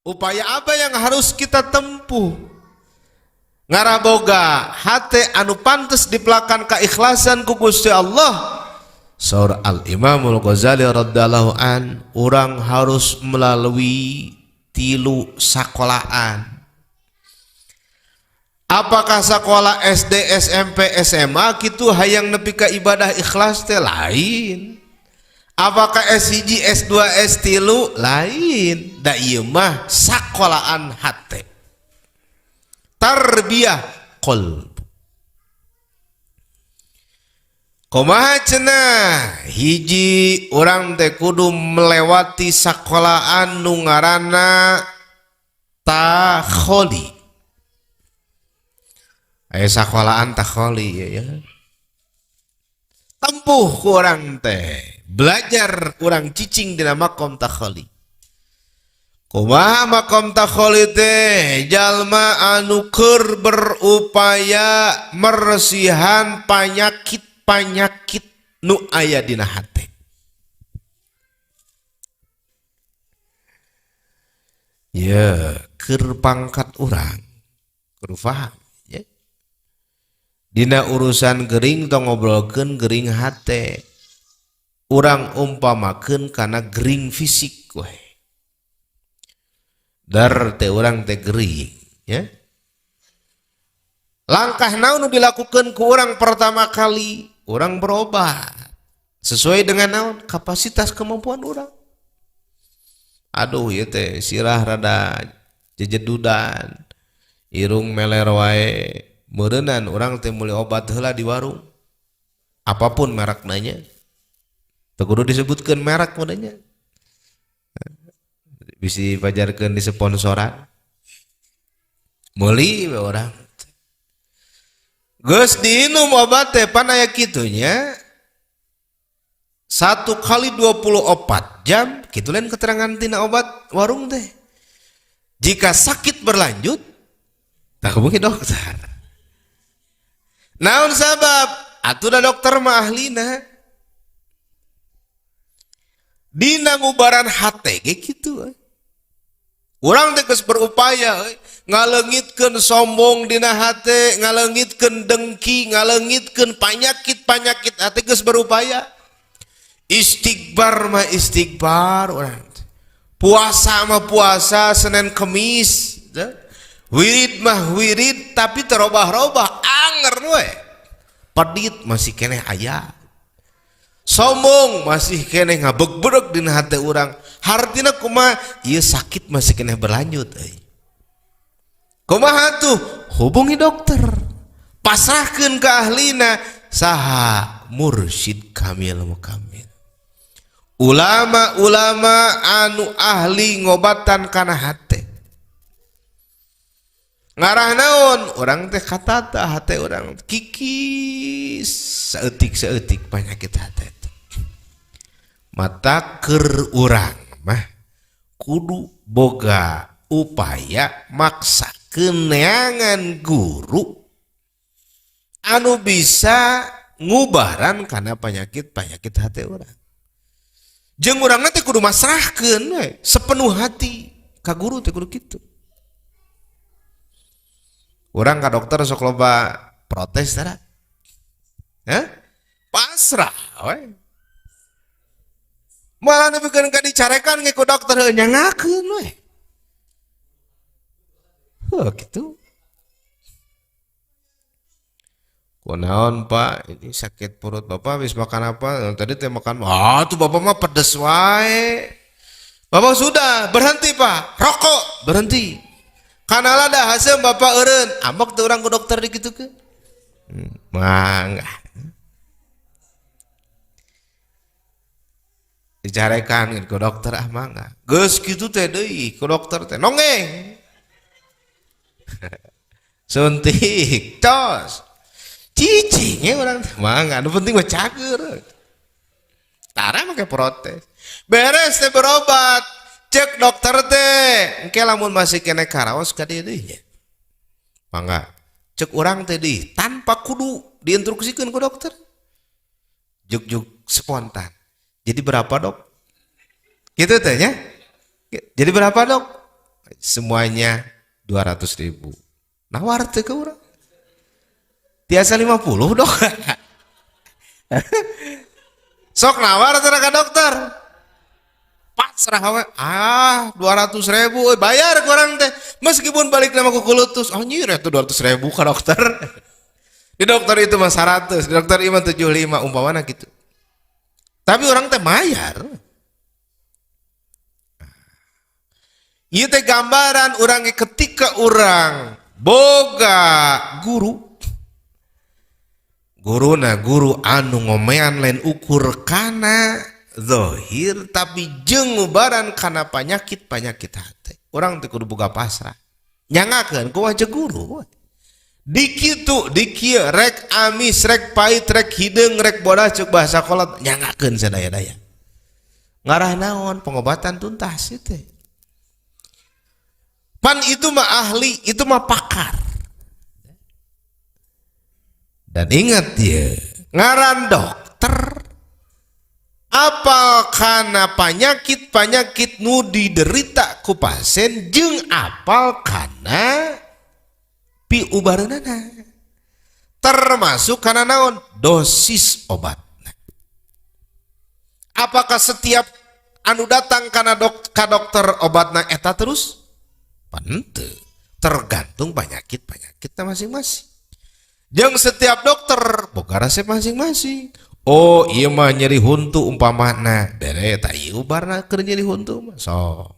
Upaya apa yang harus kita tempuh? Ngaraboga hate anu pantes dipelakan keikhlasan ku Gusti Allah. Saur Al-Imamul Ghazali radhiyallahu an, orang harus melalui tilu sakolaan. Apakah sekolah SD, SMP, SMA gitu hayang nepi ka ibadah ikhlas teh lain? Apakah S1, S2, S3 lain? Da ieu mah sakolaan hate. Tarbiyah qalb. Kumaha cenah? Hiji, urang teh kudu melewati sakolaan nu ngaranna takholi. Aya sakolaan takholi ya, ya. Tempuh ku urang teh belajar, urang cicing dina makom takholi. Kumaha makom takholi teh? Jalma anu keur berupaya meresihan panyakit-panyakit nu aya dina hate. Ya, keur pangkat urang kudu faham ya. Dina urusan gering tong ngobrolkeun gering hate. Urang umpamakeun kana gering fisik we. Dar teh urang teh gering ya. Langkah naon nu dilakukeun ku urang pertama kali? Urang berobat sesuai dengan naon? Kapasitas kemampuan urang. Aduh ieu teh sirah rada jejedudan, irung meler wae, meureunnan urang teh meuli obat heula di warung. Apapun merekna nya. Teu kudu disebutkeun merek meureunnya. Bisi dipajarkeun di sponsoran. Meuli we urang. Geus diinum obat teh pan aya kitu nya. 1 kali 24 jam, kitu lain keterangan tina obat warung teh. Jika sakit berlanjut, tak hubungi dokter. Naon sabab? Atuh da dokter mah ahlina. Dina ngubaran hate ge kitu. Urang teh geus berupaya ngaleungitkeun sombong dina hate, ngaleungitkeun dengki, ngaleungitkeun panyakit-panyakit hate geus berupaya. Istighfar mah istighfar urang. Puasa mah puasa Senin Kemis, wirid mah wirid tapi terobah-robah anger we. Pedit masih keneh aya. Sombong masih keneh ngabeg-bereg dina hate urang. Hartina kumaha? Ieu sakit masih keneh berlanjut euy. Kumaha tuh? Hubungi dokter. Pasrahkeun ka ahlina saha? Mursyid kamil mukamil. Ulama-ulama anu ahli ngobatan kana hate. Ngarah naon? Urang teh katata hate urang kikis saeutik-saeutik panyakit hate. Mata keur urang mah kudu boga upaya maksa keneangan guru anu bisa ngubaran kana penyakit-penyakit hati urang. Jeung urangna teh kudu masrahkeun we sepenuh hati ka guru teh kudu kitu. Urang ka dokter sok loba protes tara. Hah? Pasrah we. Malah nepikeun ka dicarekan ge ku dokter heuh nyangakeun we. Heuh kitu. Kunaon Pak, ini sakit perut Bapak habis makan apa? Tadi teh makan, ah tuh Bapak mah pedes wae. Bapak sudah berhenti Pak, rokok berhenti. Kana lada haseum Bapak eureun, ambek teu urang ku dokter dikitukeun. Mangga. Dicarekan ke dokter ah mangga. Geus kitu teh deui ku dokter teh nongeng. Suntik, tos. Cicing ya urang teh mangga, nu penting mah cager. Tara make protes. Beres teh berobat, cek dokter teh, engke lamun masih kene karaos ka dieu deui nya. Mangga, cek urang teh deui tanpa kudu diinstruksikeun ku dokter. Juk-juk spontan. Jadi berapa dok? Gitu teh nya. Jadi berapa dok? Semuanya 200.000. Nawar teu ka urang. Tiasa 50 dok. Sok nawar teu ka dokter. Pasrah we. Ah, 200.000 euy bayar ku urang teh. Meskipun balik nama ku kulutus, anjir eta 200.000 ka dokter. Di dokter itu mah 100, di dokter ieu mah 75 umpamana gitu. Tapi orang teh mayar. Ieu teh gambaran urang ketika urang boga guru. Guruna guru anu ngomean lain ukur kana zahir tapi jeung ngubaran kana penyakit-penyakit hati. Urang teh kudu boga pasrah. Nyangakeun ku wajah guru. Dikitu, dikieu, rek amis, rek pahit, rek hideung, rek bodas ceuk bahasa kolot, nyangakeun sadaya-daya. Ngarah naon pengobatan tuntas ieu teh. Pan itu mah ahli, itu mah pakar. Dan ingat ya, ngaran dokter apal kana penyakit-penyakit nu diderita ku pasien jeung apal kana piubareunana. Termasuk kana naon? Dosis obat. Apakah setiap anu datang kana ka dokter obatna eta terus? Henteu. Tergantung penyakit-penyakitna masing-masing. Jeung setiap dokter boga resep masing-masing. Oh, ieu mah nyeri huntu umpamana, bere eta ieu ubarna keur nyeri huntu mah sok.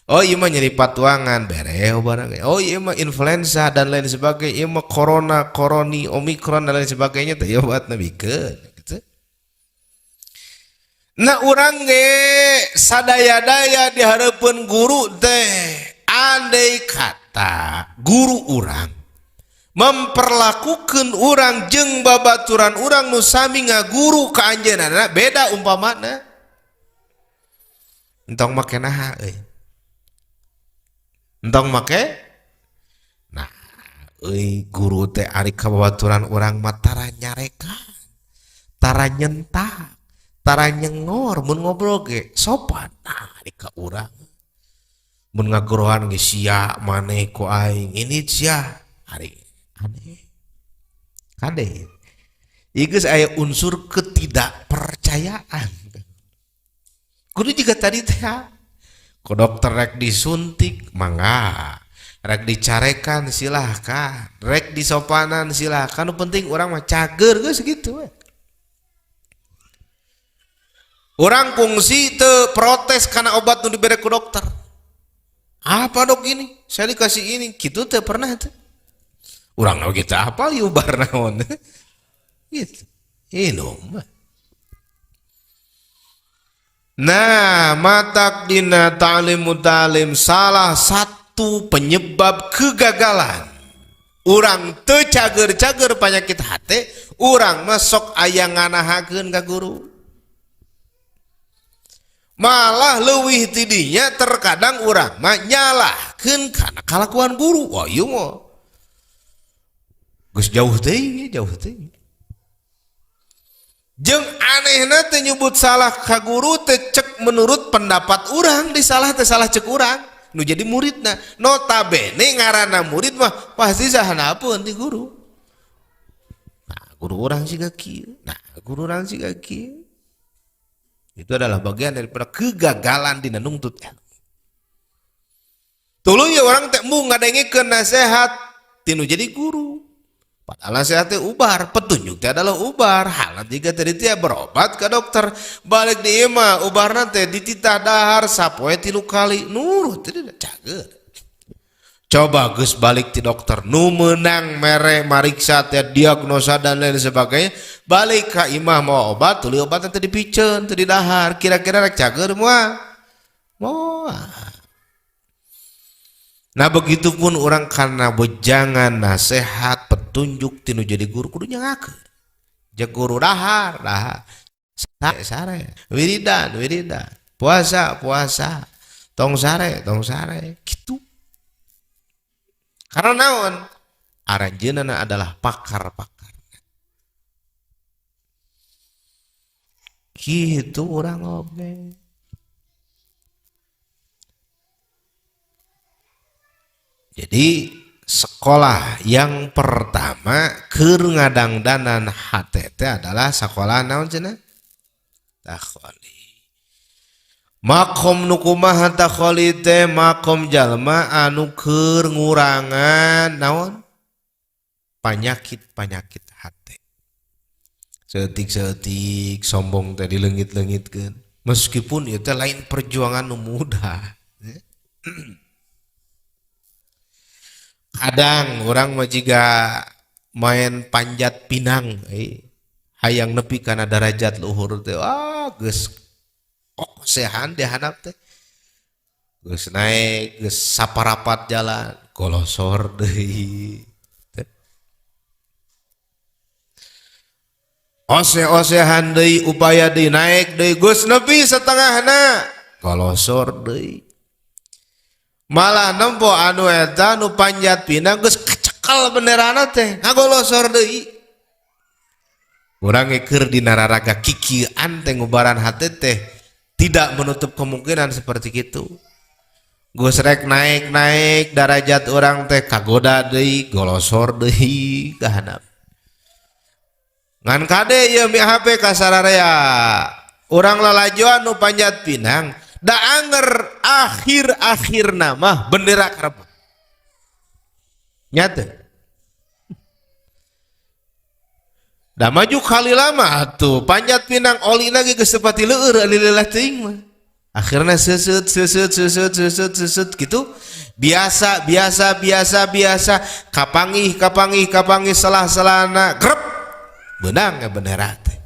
Oh, ieu mah nyeri patuangan, bere ubarna. Oh, ieu mah influenza dan lain sebagainya, ieu mah corona, koroni, omikron dan lain sebagainya teh ieu obatna bikeun gitu. Nah, urang ge sadaya-daya di hareupeun guru teh, andai kata guru urang memperlakukan urang jeung babaturan urang nu sami ngaguru ka anjeunna beda umpamana. Entong make naha euy. Entong make nah euy guru teh ari ka babaturan urang mah tara nyarekan, tara nyentak, tara nyengor mun ngobrol ge sopan. Nah ari ka urang mun ngagorohan ge sia maneh ku aing ini sia ari aneh kade ieu geus aya unsur ketidakpercayaan. Kudu juga tadi teh ku dokter rek disuntik mangga, rek dicarekan silahkan, rek disopanan silahkan, nu penting urang mah cager geus gitu we. Urang kungsi teu protes kana obat nu dibere ku dokter. Apa dok ini? Saya dikasih ini, kitu teu pernah teh. Urang mah kita apal ieu bar naon. Gitu. Minum. Nah, matak dina ta'lim mutalim salah satu penyebab kegagalan urang teu cager-cager penyakit hate, urang mah sok aya nganahakeun ka guru. Malah leuwih tidinya terkadang urang mah nyalahkeun kana kalakuan guru. Wah, ieu mah geus jauh teuing, jauh teuing. Jeung anehna teh nyebut salah ka guru teh cek menurut pendapat urang, disalah teh salah cek urang nu jadi muridna. Notabene ngaranna murid mah pasti sahanapeun ti guru. Nah, guru urang siga kieu. Nah, guru urang siga kieu. Itu adalah bagian daripada kegagalan dina nungtut ilmu. Tuluy orang teh embung ngadengikeun nasihat tinu jadi guru. Padahal nasihat teh ubar, petunjuk teh adalah ubar. Hal tiga tadi teh berobat ke dokter, balik di imah ubarna teh dititah dahar sapoe 3 kali nurut teh cager. Coba geus balik ti dokter nu meunang mere mariksa teh diagnosa dan lain sebagainya, balik ka imah mau obat, tuluy obat teh dipiceun teh didahar, kira-kira rek cager moal? Moal. Nah begitupun orang karena wejangan nasihat petunjuk tinu jadi guru kudu nyangakeun. Jeung guru dahar, dahar. Sare, sare. Wiridan, wiridan. Puasa, puasa. Tong sare, tong sare. Gitu. Karena naon? Aranjeunna adalah pakar-pakar. Gitu orang oge. Jadi sekolah yang pertama keur ngadangdanan hate teh adalah sekolah naon cenah? Takholi. Makom nu kumaha takholi teh makom jalma anu keur ngurangan naon? Panyakit-panyakit hate. Seetik-seetik sombong teh dileungit-leungitkeun. Meskipun ieu teh lain perjuangan nu mudah. Kadang orang mah jiga main panjat pinang, hayang nepi kana darajat luhur teh, ah geus kokosehan di handap teh, geus naik, geus saparapat jalan, golosor deui. Ose-osehan deui, upaya deui, naik deui, geus nepi setengahna, golosor deui. Malah nempo anu eta nu panjat pinang geus kecekel benderana teh ngagolosor deui. Urang keur dina raraga kikieuan teh ngubaran hate teh tidak menutup kemungkinan seperti kitu. Geus rek naik-naik darajat urang teh kagoda deui, golosor deui ka handap. Ngan kade ieu mi HP ka sararea. Urang lalajoan nu panjat pinang da anger akhir-akhir nama bendera karebut. Nyata. Da maju kali lama atuh panjat pinang oli lagi geus sepati leueur lileulah teuing mah. Akhirna seuseut seuseut seuseut seuseut seuseut gitu. Biasa biasa biasa biasa kapangih kapangih kapangih salah-salahna grep beunang bendera teh.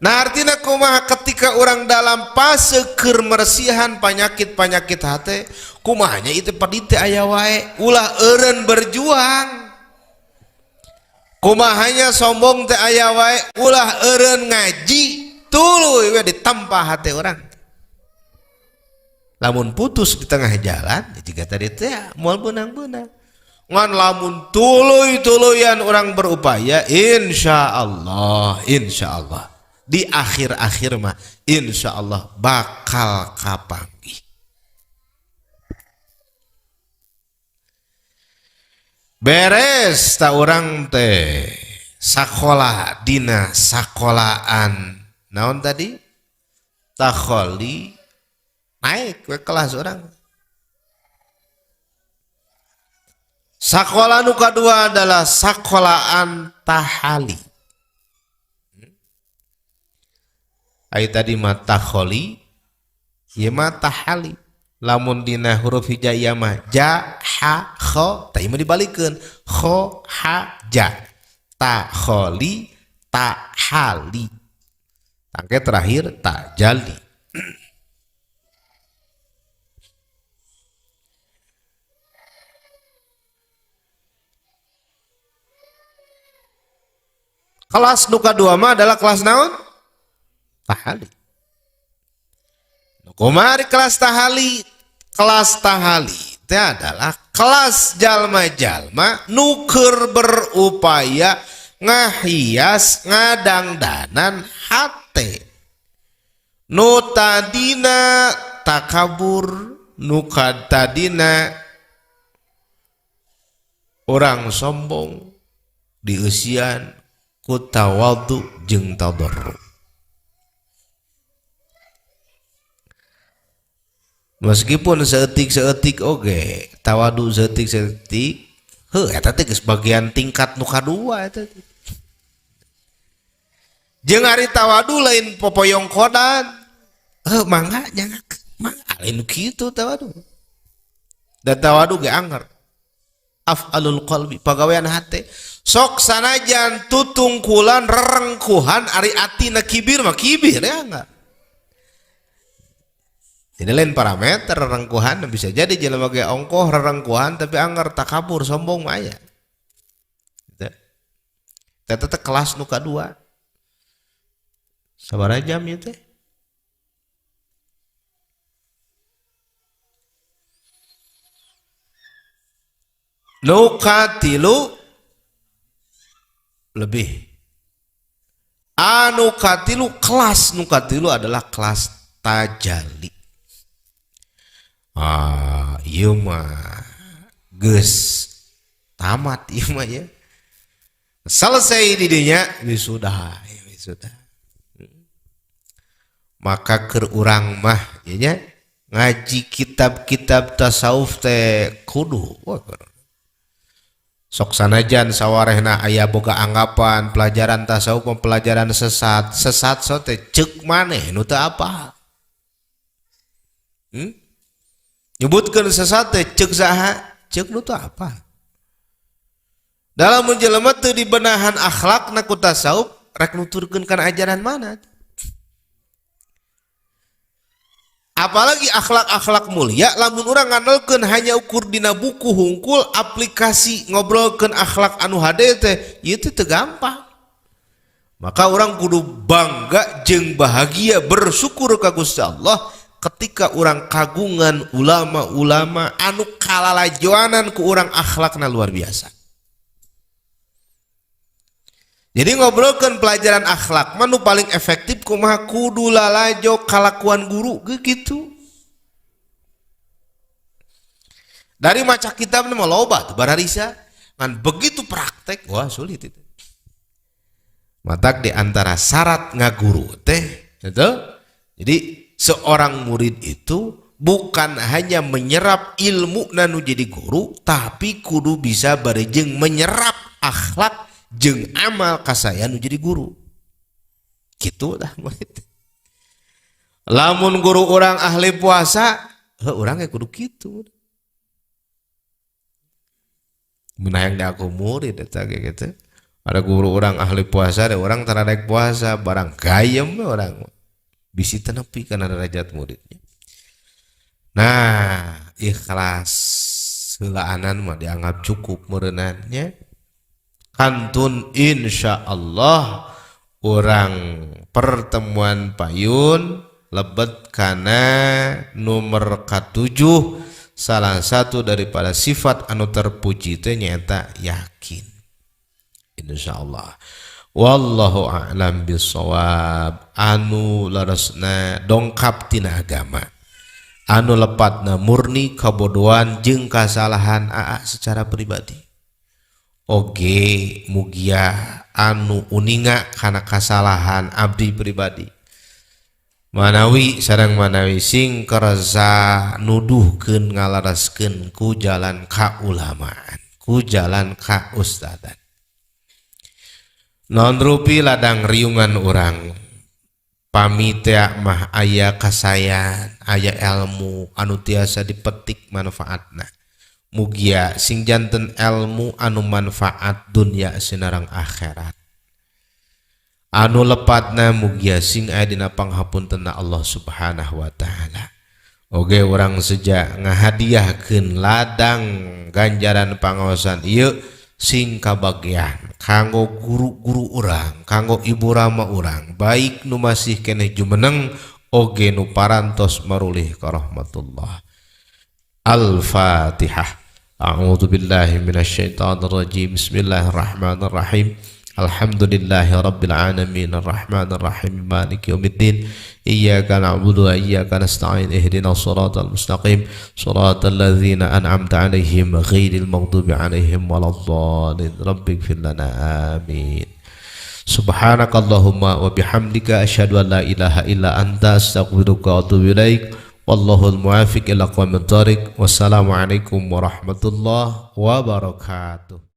Nah artinya kumaha ketika orang dalam fase keur meresihan penyakit-penyakit hate, kumahanya itu pedite aya wae, ulah eureun berjuang. Kumahanya sombong teh aya wae, ulah eureun ngaji, tuluy we ditempa hate orang. Lamun putus di tengah jalan, jika tadi teh moal beunang-beunang. Ngan lamun tuluy-tuluyan orang berupaya, insyaallah, insyaallah. Di akhir-akhir mah insya Allah bakal kapanggih. Beres tak orang teh sakola dina sakolaan naon tadi takholi naik ke kelas orang. Sakola nu kadua adalah sakolaan tahali. Ai tadi mah takholi, ieu mah tahali. Lamun dina huruf hijaiyah mah ja ha kho, tah ieu mah dibalikeun kho ha ja. Takholi, tahali. Tangke terakhir tajali. Kelas nu kadua mah adalah kelas naon? Tahali. Kumari kelas tahali, kelas tahali itu adalah kelas jalma-jalma nu keur berupaya ngahias ngadangdanan hate. Nu tadina takabur, nu tadina orang sombong dieusian ku tawadhu jeung tadarru. Meskipun seetik-seetik oge, tawadu seetik-seetik, heuh eta teh geus bagian tingkat nu kadua eta teh. Jeung ari tawadu lain popoyong kodan. Heuh mangga jangan mangga lain kitu tawadu. Da tawadu ge anger. Af'alul qalbi pagawean hate. Sok sanajan tutungkulan rerengkuhan ari atina kibir mah kibir ya enggak. Jadi lain parameter rerengkuhan bisa jadi jelema ge ongkoh rerengkuhan tapi anger takabur sombong mah aya. Gitu. Eta teh kelas nu kadua. Sabaraha jam ieu teh? Nu katilu lebih. Anu katilu kelas nu katilu adalah kelas tajali. Ah, ieu mah Geus tamat ieu mah ya. Selesai di dinya wisuda, ya wisuda. Maka keur urang mah ya nya, ngaji kitab-kitab tasawuf teh kudu. Wah, sok sanajan sawarehna aya boga anggapan pelajaran tasawuf pelajaran sesat, sesat so teh ceuk maneh nu teu apa. Nyebutkeun sesat teh ceuk saha? Ceuk nu teu apa. Dalam jelema teu dibenahan akhlakna ku tasawuf, rek nuturkeun kana ajaran mana? Apalagi akhlak-akhlak mulia lamun urang ngandalkeun hanya ukur dina buku hungkul, aplikasi ngobrolkeun akhlak anu hade teh ieu teh teu gampang. Maka orang kudu bangga jeung bahagia bersyukur ka Gusti Allah ketika orang kagungan ulama-ulama anu kalalajoanan ku urang akhlakna luar biasa. Jadi ngobrolkeun pelajaran akhlak mah nu paling efektif kumaha, kudu lalajo kalakuan guru gitu. Dari maca kitab mah loba tuh bararisa, ngan begitu praktek wah sulit itu. Matak di antara syarat ngaguru teh gitu. Jadi seorang murid itu bukan hanya menyerap ilmu nanu jadi guru, tapi kudu bisa barejeng menyerap akhlak jeung amal kasaya nu jadi guru. Gitu dah murid. Lamun guru orang ahli puasa, heuh urang ge kudu kitu. Mun hayang diaku murid eta ge gitu. Ada guru orang ahli puasa, ada orang taradek puasa, barang gayem we orang. Bisi teu nepi kana derajat muridnya. Nah, ikhlas heulaanan mah dianggap cukup meureunannya. Kantun insyaallah orang pertemuan payun lebet kana nomor ka-7, salah satu daripada sifat anu terpuji teh nyaeta yakin. Insyaallah. Wallahu a'lam bissawab. Anu leresna dongkap tina agama, anu lepatna murni kabodohan jeung kasalahan aa secara pribadi. Oge mugia anu uninga kana kasalahan abdi pribadi. Manawi sareng manawi sing kersa nuduhkeun ngalaraskeun ku jalan kaulamaan, ku jalan kaustadan. Non rupi ladang riungan urang pamitea mah aya kasayan, aya ilmu anu tiasa dipetik manfaatna. Mugia sing janten ilmu anu manfaat dunia sinarang akhirat. Anu lepatna mugia sing aya dina panghapuntenna Allah Subhanahu wa taala. Oge urang seja ngahadiahkeun ladang ganjaran pangaosan ieu sing kabagian kanggo guru-guru urang, kanggo ibu rama urang, baik nu masih keneh jumeneng oge nu parantos marulih ka rahmatullah. Al-Fatihah. A'udzu billahi minasyaitonir rajim. Bismillahirrahmanirrahim. Alhamdulillahi rabbil alamin arrahmanir rahim maliki yaumiddin. Iyyaka na'budu wa iyyaka nasta'in ihdinas siratal mustaqim siratal ladzina an'amta 'alaihim ghairil maghdubi 'alaihim waladdallin. Rabbighfir lana amin. Subhanakallahumma wa bihamdika asyhadu an la ilaha illa anta astaghfiruka wa atubu ilaik. Wallahul muwaffiq ila aqwamit thariq. Wassalamualaikum warahmatullahi wabarakatuh.